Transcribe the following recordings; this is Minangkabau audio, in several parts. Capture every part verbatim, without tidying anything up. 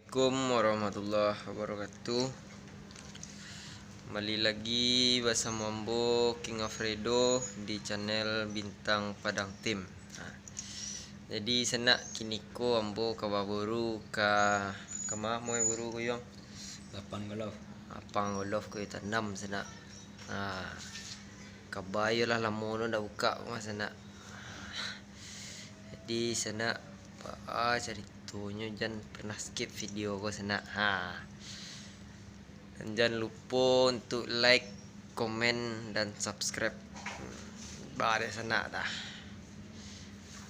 Assalamualaikum warahmatullahi wabarakatuh. Kembali lagi basamo ambo, King Alfredo, di channel Bintang Padang Team. Nah, jadi sanak, kiniko ambo ka baburu ka, ka ma muai buru ko, Yong? Lapang golf. Lapang golf ko tanam sanak. Nah, kaba iyo lah lamo tu ndak bukak mah sanak. Jadi sanak, baa caritonyo, jan pernah skip video ko sanak. Ha. Dan jan lupo untuk like, komen, dan subscribe. Baa dek sanak dah.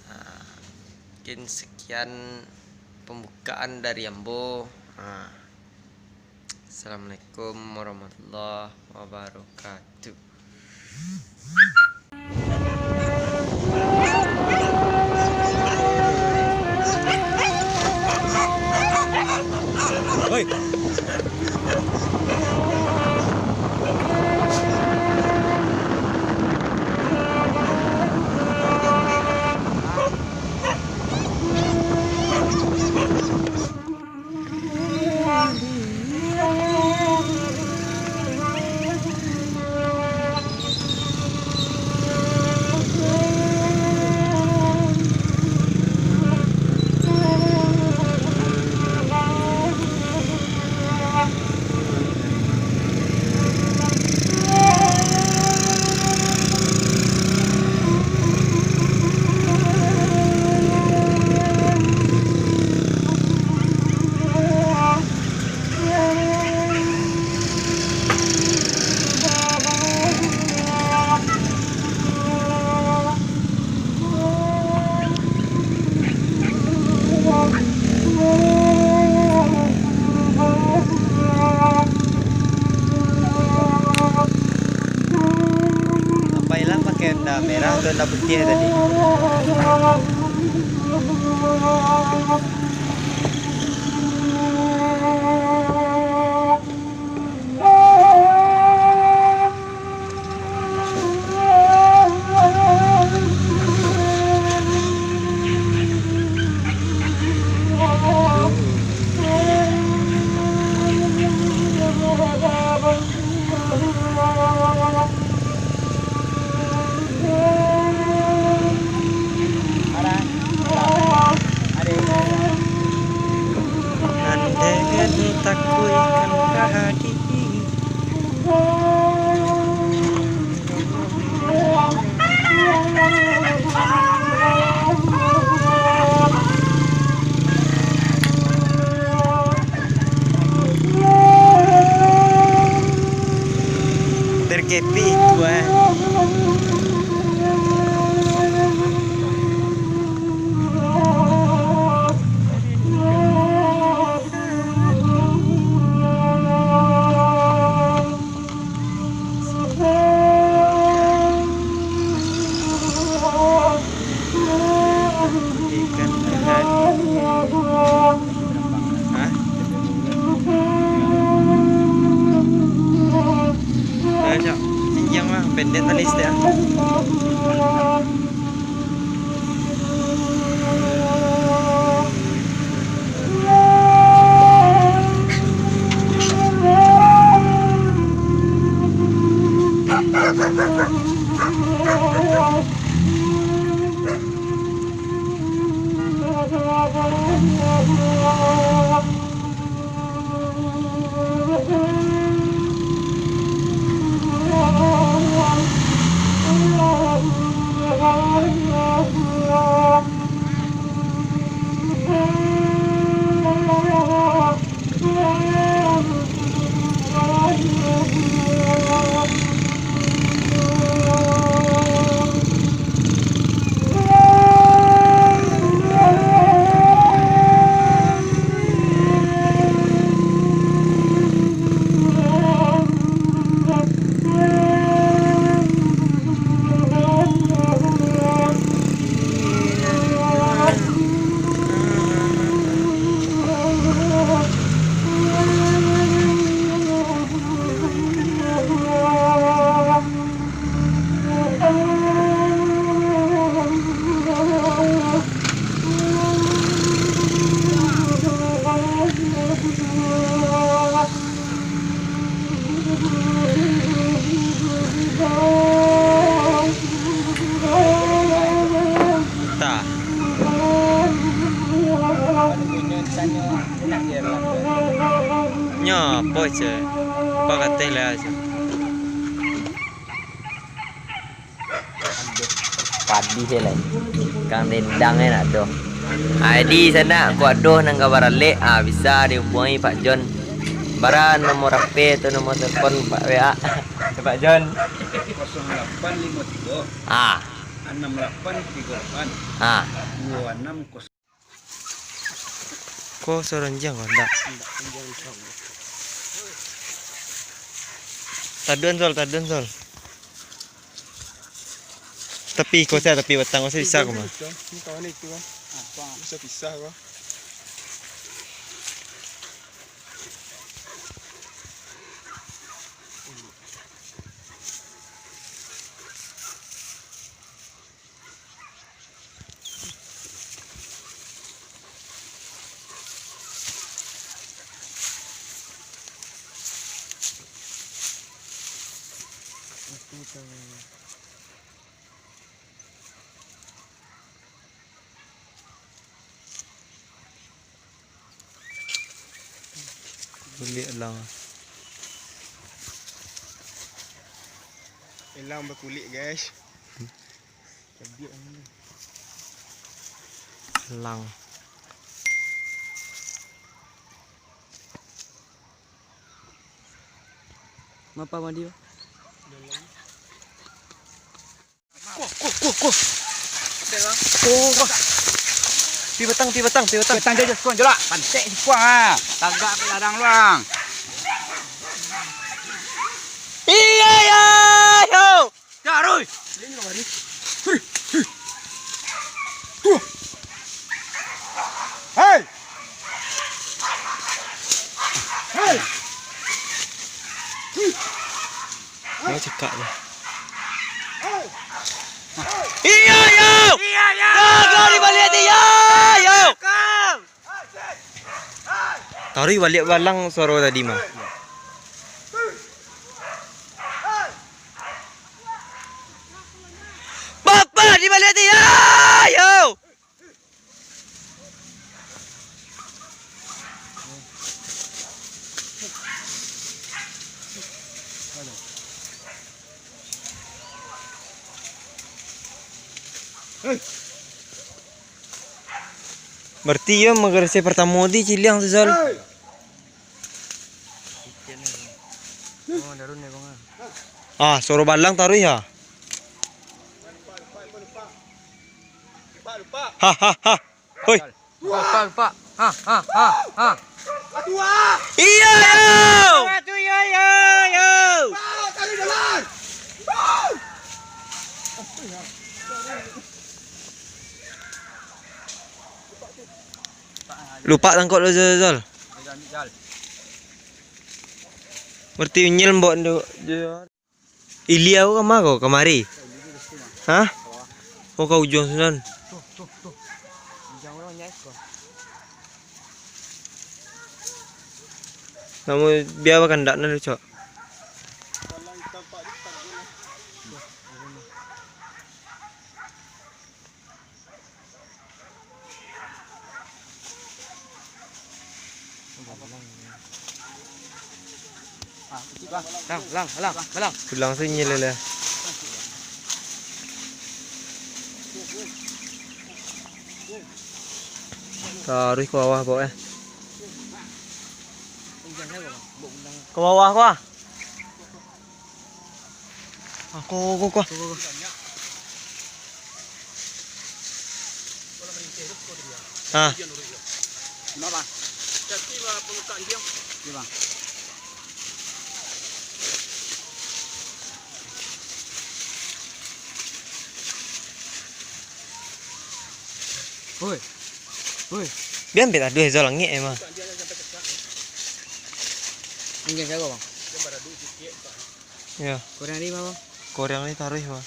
Ha. Mungkin sekian pembukaan dari ambo. Ha. Assalamualaikum warahmatullahi wabarakatuh. Apak Ilang pakai Honda merah atau Honda putiah tadi? Andaikan takuikan ka hati. Terkepik itu, eh. Ikan tadi. Hah? Dah, Cok. Cincang mah, pendek tali setia. Tah. Nyo, apo se? Apo kateh lah se? Aduh, padih se lai. Kang dendang se nak doh. Ah, jadi sanak, kok ado nan ka baralek, ah, bisa dihubungi Pak Jon. Bara nomor H P atau nomor telepon Pak W A. Pak Jon. Kosong lapan limo tigo, ah, anam lapan tigo lapan, ah, duo anam kosong. Ko saranjang ko, ndak? Ndak, ranjang, insya Allah. Taduan, Sol, taduan, Sol. Tapi ko sa, tapi batang ko sa bisa ko mah. Ini kawan itu, kan? Apa? Bisa pisah ko. Kulik elang. Elang bakulik, guys. Cabiak ni. Elang. Mapa mandi, Bang? Kuah, kuah, kuah, kuah. Kuah, kuah. Pi batang, pi batang, pi batang. Batang jo, jo, sikuang jo lah. Pantek sikuang, ah. Tagak ka ladang luang. Iya, iya, yo. Taruih. Hei. Hei. Yo, cekak tu. Iyo, yo! Iyo, yo! Yo, yo, di baliak tu, yo, yo! Taruih baliak balang suaro tadi mah. Bapak di baliak tu, yo, yo! Berarti iyo magarasi partamo di Ciliang tu, Zal. Ah, suaro balang taruih, ha. Ha, ha, ha. Hoi. Lupa, lupa. Ha, ha, ha, ha. Iyo, yo. Satu, yo, yo, yo. Lupa tangkok lo, Zal. Berarti unyil mbok ndu-, Ilia ko kama ko, kamari? Hah? Oh, ka ujuang sinan. Namo bia bakandak nan tu, Cok? Lang, lang, lang, lang. Pulang sunyi lele. Taruih ka bawah, Bok, eh. Ka bawah, ka bawah. Ah, ko, ko, ko. Ah. Oi. Oi. Bia ambiak taduah, Zal, langik emang. Angin siapa, Bang? Yo. Kurang lima, Bang. Kurang ni taruih, Bang.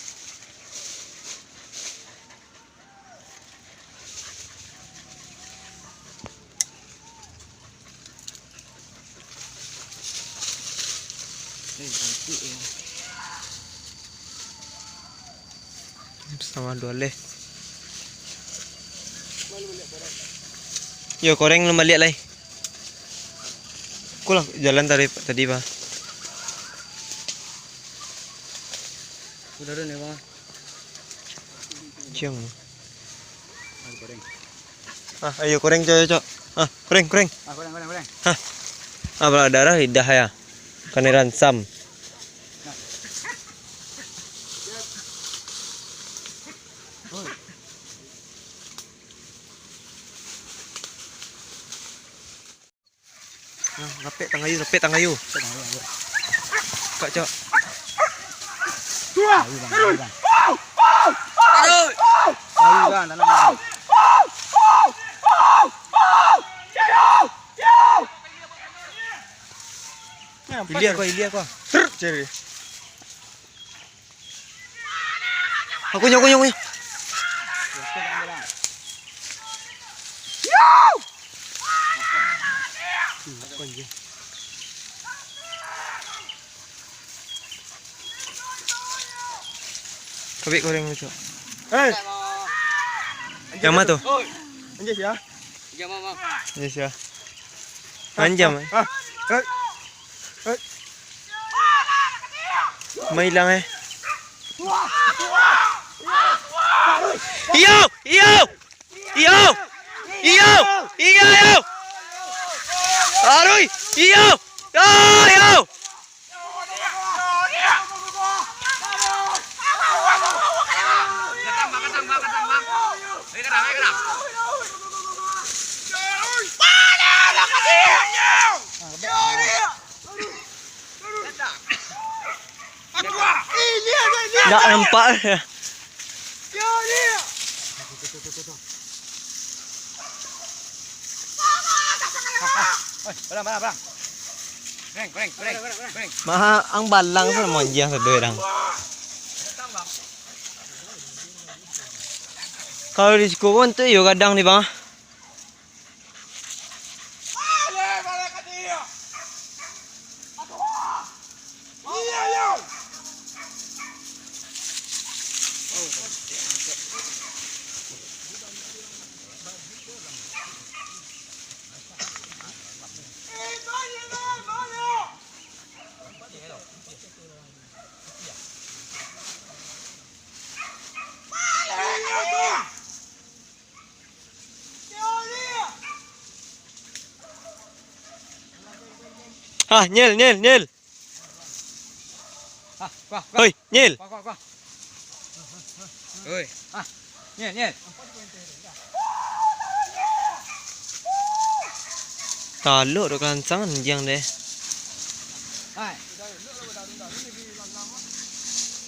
Sama dua leh. Yo, koreng lu baliak lai. Kulah jalan tadi, tadi, Bang. Udah, udah nih, Bang. Ciang. Ah, ayo, koreng, cok, cok. Ah, koreng, koreng. Ah, koreng, koreng, koreng. Hah. Ah, bala darah lidah ya. Kanai ransam. Nah, rapek tangayu, rapek tangayu. Kak, cok. Ayu, bang, ayu, bang. Aduh. Ayu, bang, tanam, bang. Ilia kau, ilia kau. Truk, ceri. Aku nyo, aku nyo, aku nyo. Kabik goreng lucu. Hei. Yang mana tu? Anjir ya. Anjir ya. Manjam, eh. Ah, eh. Eh. Mailang, eh. Iyo, iyo. Iyo. Iyo, iyo, iyo. Arui, iyo. Iyo, iyo. Ndak nampak. Maha ang balang tu monjiang sado dang. Kalau di siko pun tu iyo gadang ni, Bang. Ah, nyil, nyil, nyil. Ah, kuah, kuah. Hoi, nyil. Kuah, kuah, kuah. Hoi. Ah, nyil, nyil. Talok dok kelancangan jiang deh. Hai.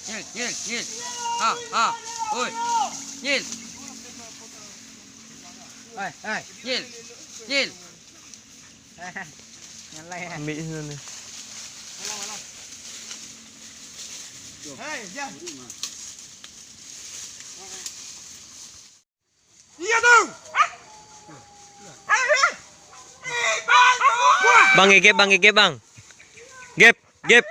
Nyil, nyil, nyil. Ha, ha. Hoi. Nyil. Hai, hai. Nyil. Nyil. Nyalai, eh. Ambil sini ni. Hei, Jan. Iya tu. Bang, gep, bang, gep, bang. Gep, gep.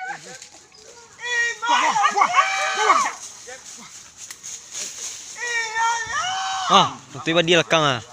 Ah, nanti dia lekang ah.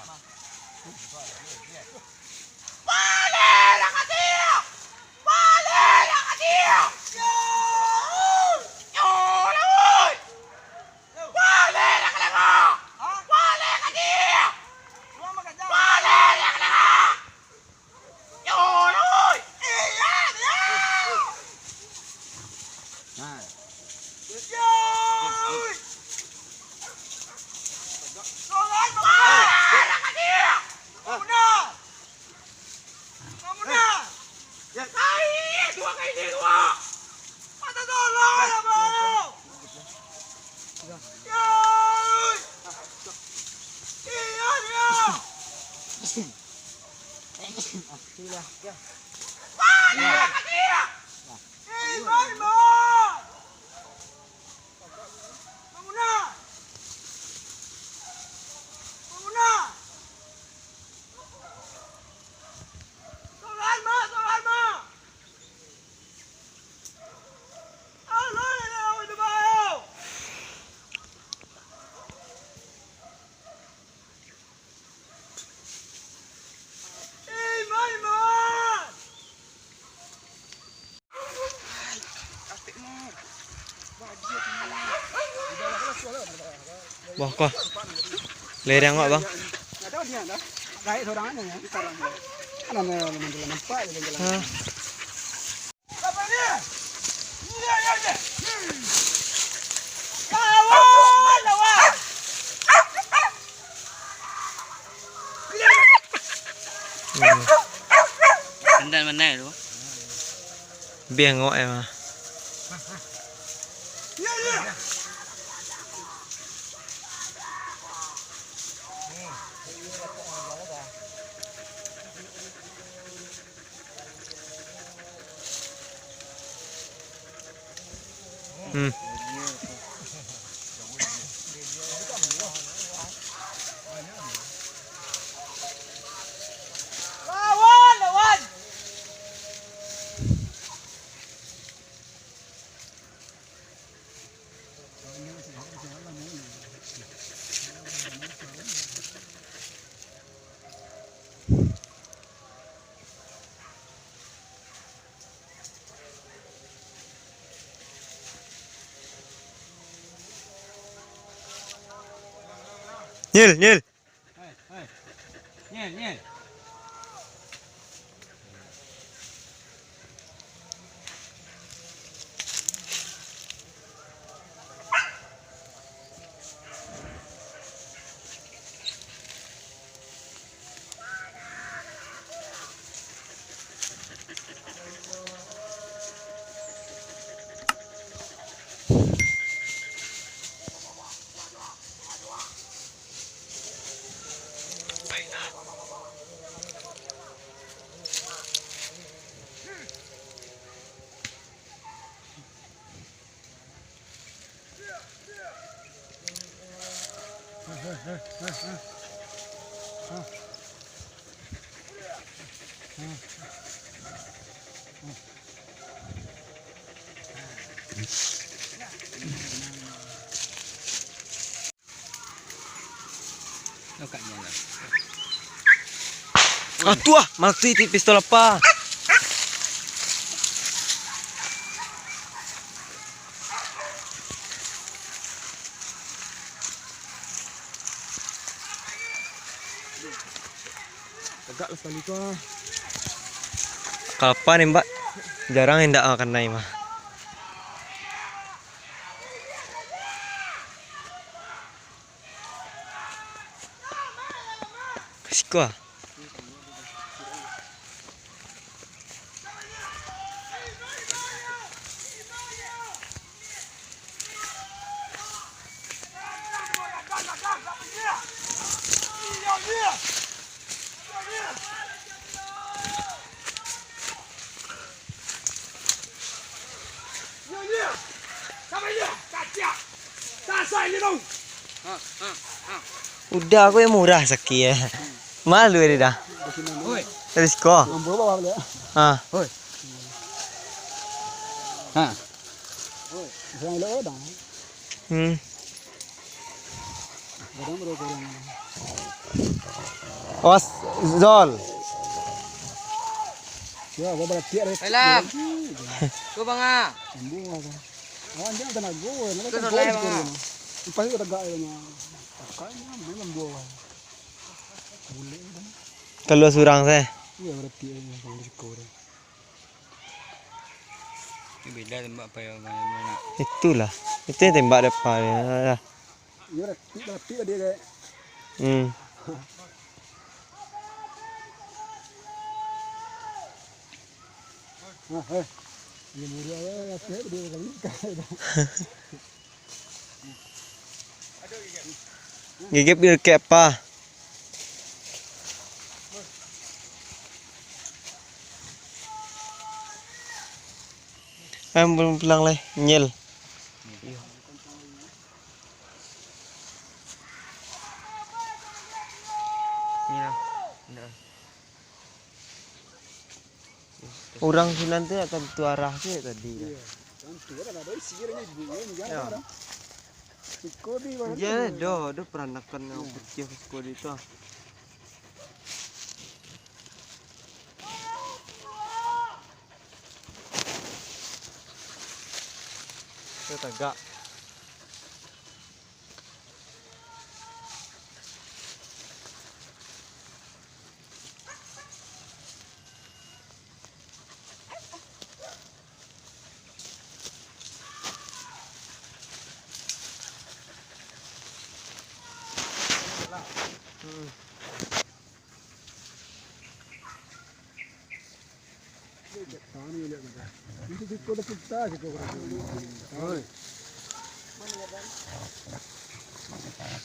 Wah, kok. Lereng, Mak, Bang. Ada dia dah. Gaek seorang aja ya, sekarang. Kan ada orang jalan nampak je jalan. Hah? Hmm. Pandai-pandai tu. Bengok emang. Hmm. Nyil, Nyil. Nyil, Nyil. Ah, tu ah, mati ti pistol apa? Tegak lah sekali tu ah. Kapan nembak? Jarang indak ah kanai mah. Siko ah. Udah, aku yang murah sakit ya. Malu dia dah. Risiko. Ha. Hmm. Awas, Zol. Alam. Ko banga. Kalua surang se. Iyo, berarti, eh, yang risiko tu. Ini beda tembak apa yang main nak. Itulah. Itu yang tembak depan. Ya. Iyo, rapi, rapi tadi, dek. Hmm. Nah, eh. Ini mudah ya, rapi dia kali. Gigit bil ke apa? Kan belum pulang leh, nyel. Urang sinan tu nak tantu arah ke tadi. Iyo, tantu lah, ado isi lah ni, ibu ni, jangan. Siko di bawah ni. Iyo, doh, doh peranakan yang putiah siko di tu. Tu tagak. Oi.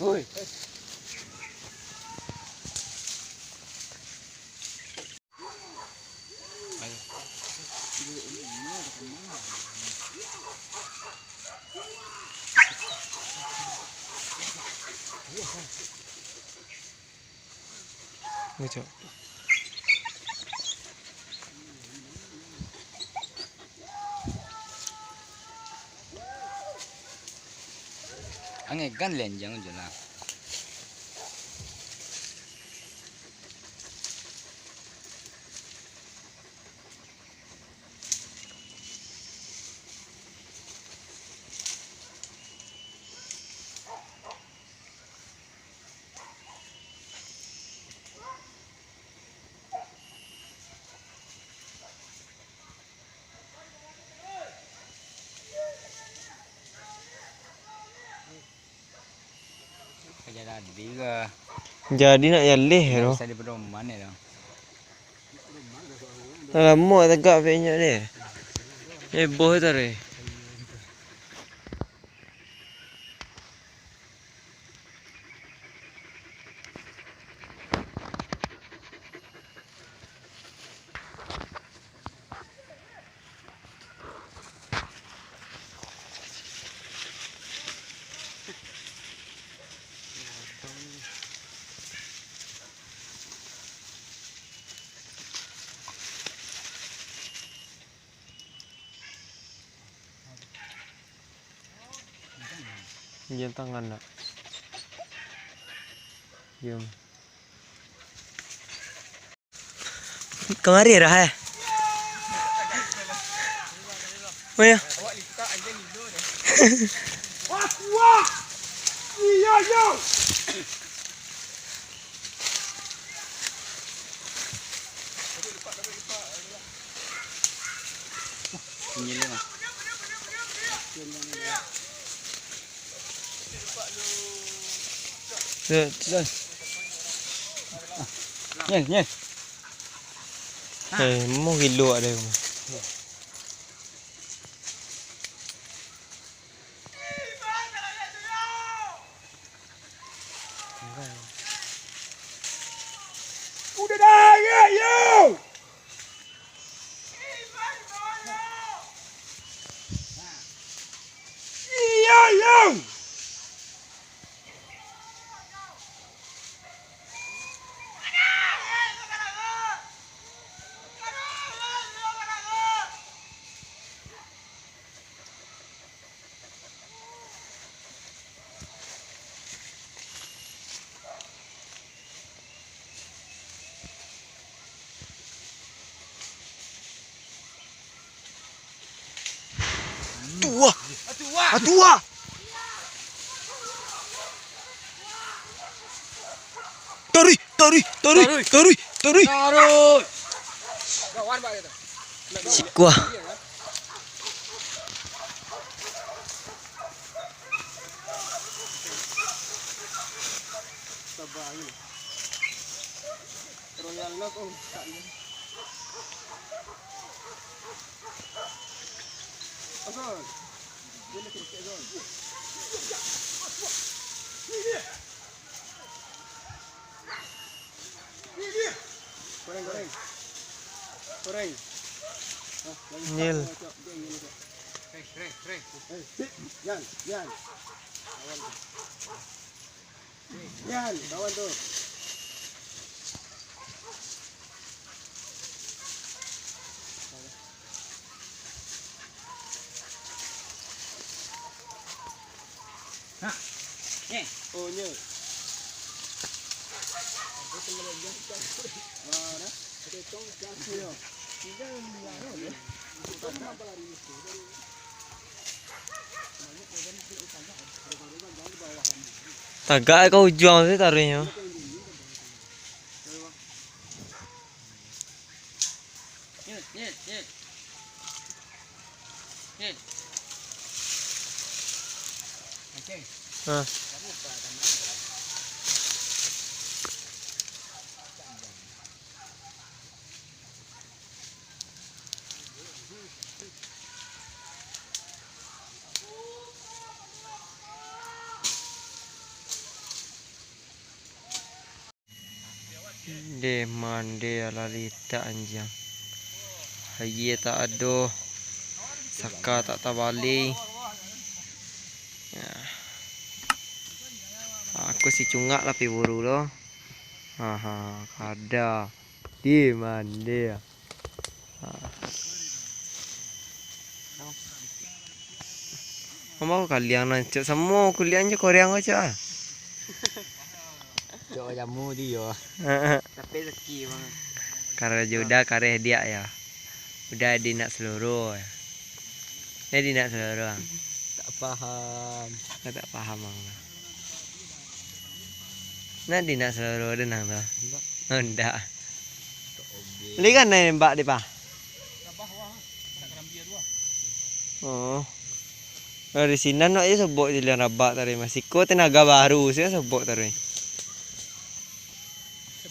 Oi. Lucu. Angin kan lenjang je lah. Jadi nak jaleh tu. Bisa di pedoman ya tu. Dah lamo tak tagak banyak deh. Heboh tu deh. Jam tangan nak. Jam. Kamari dah, eh. Oh, ya. Nyeh, nyeh. Eh, mau gilo ada. Udah dah, ya, yo. Iya, yo. Tuah. Tuah. Tuah. Tarik, tarik, tarik, tarik, tarik. Tarik. Sikuah. Goreng, goreng. Goreng. Nyil. Reng, reng, reng. Eh, sip. Yan, yan. Yan, kawan tu. Tagak ka ujuang tu taruihnyo. Deh, mandeh lah litak anjiang. Aia tak ado, saka tak tabali. Ya. Aku si cungak lah pi buru lo. Aha, kada. Deh, mandeh. Ha. Mama kaliang nan cok samo kuliang jo koreang ko cok ah. Cok jamu di yo. Tapi rezeki bang. Karajo udah kareh diak ya. Udah di nak seluruh ya. Ini di nak seluruh. Tak paham. Kau tak paham bang. Nah di nak seluruh denang tu. Enggak. Oh, enggak. Ligan nai nembak di pa? Oh. Dari sinan wak je sobok di liang rabak tadi, masih ko tenaga baru sia sobok tadi.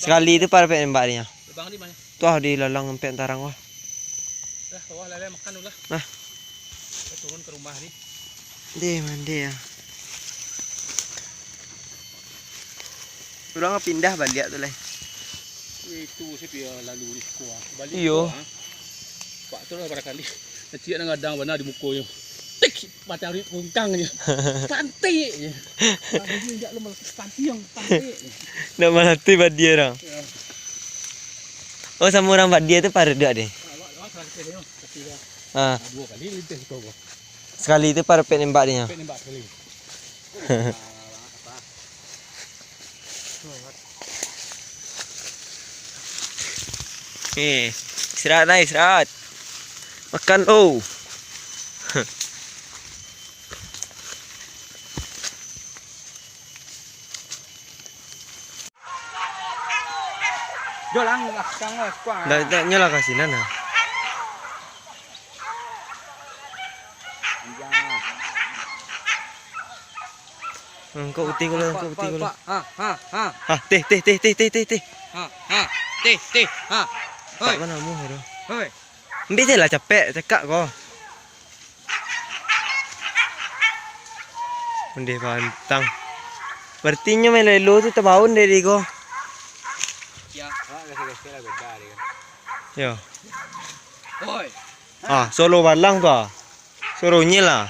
Sekali tu parapek nembak dia. Lubang di mana? Tuh di lalang empek tarang wah. Dah, wah lalai makan dulu lah. Nah. Kita turun ke rumah ni. Deh, mandi ya. Urang pindah baliak tu lai. Itu saya pia lalu di sekolah. Balik iyo. Sekolah, ha? Pak tu lah barangkali. Kecil nak ngadang bana di mukonyo. Tik, matahari pungkang je. Pantik je. Pantik je, jak lu malah pantik, pantik je. Nak malatih badia orang. Ya. Oh, sama orang badia tu paruh dek dia. Awak, awak salah kecil dia, kecil dia. Ha. Dua kali lintas kau gua. Sekali tu parapek nembak dia. Parapek nembak sekali. Eh, istirahat lah, istirahat. Makan lo. Jolang lah, kang lah, kuang. Ndak, ndak nyolah ka sinan lah. Engkau uti ko lah, engkau uti ko lah. Ha, ha, ha. Ha, teh, teh, teh. Ha, ha, teh, teh, ha. Pak, hoi. Mana mu, aduh? Hoi. Ambil je lah capek, cakak ko. Ondeh pantang. Berarti nyo main lelo tu tabaun dari ko. Ya. Yo. Hoi. Ah, solo balang tu ah. Suruh nyo lah.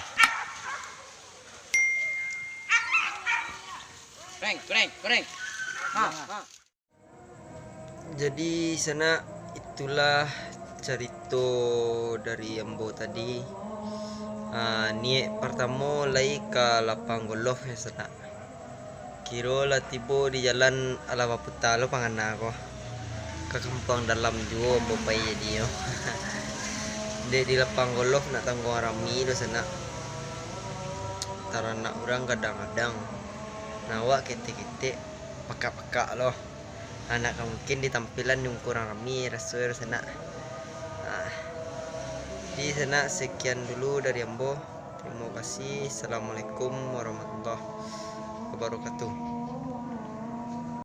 Prank, prank, prank. Ha, ha. Jadi, sanak, itulah carito dari ambo tadi. Ah, niaik partamo lai ka lapang golf ya, sanak. Kiro lah tibo di jalan, alah baputa lo pangana ko. Ka Kampuang Dalam juo ambo pai jadinyo. Dek di lapang golf nak tangguang rami lo sanak. Taranak urang gadang-gadang. Nah, awak ketek-ketek, pakak-pakak lo. Anak ka mungkin di tampilan di muko urang rami, raso ero sanak. Ah. Jadi sanak, sekian dulu dari ambo. Terima kasih. Assalamualaikum warahmatullahi wabarakatuh.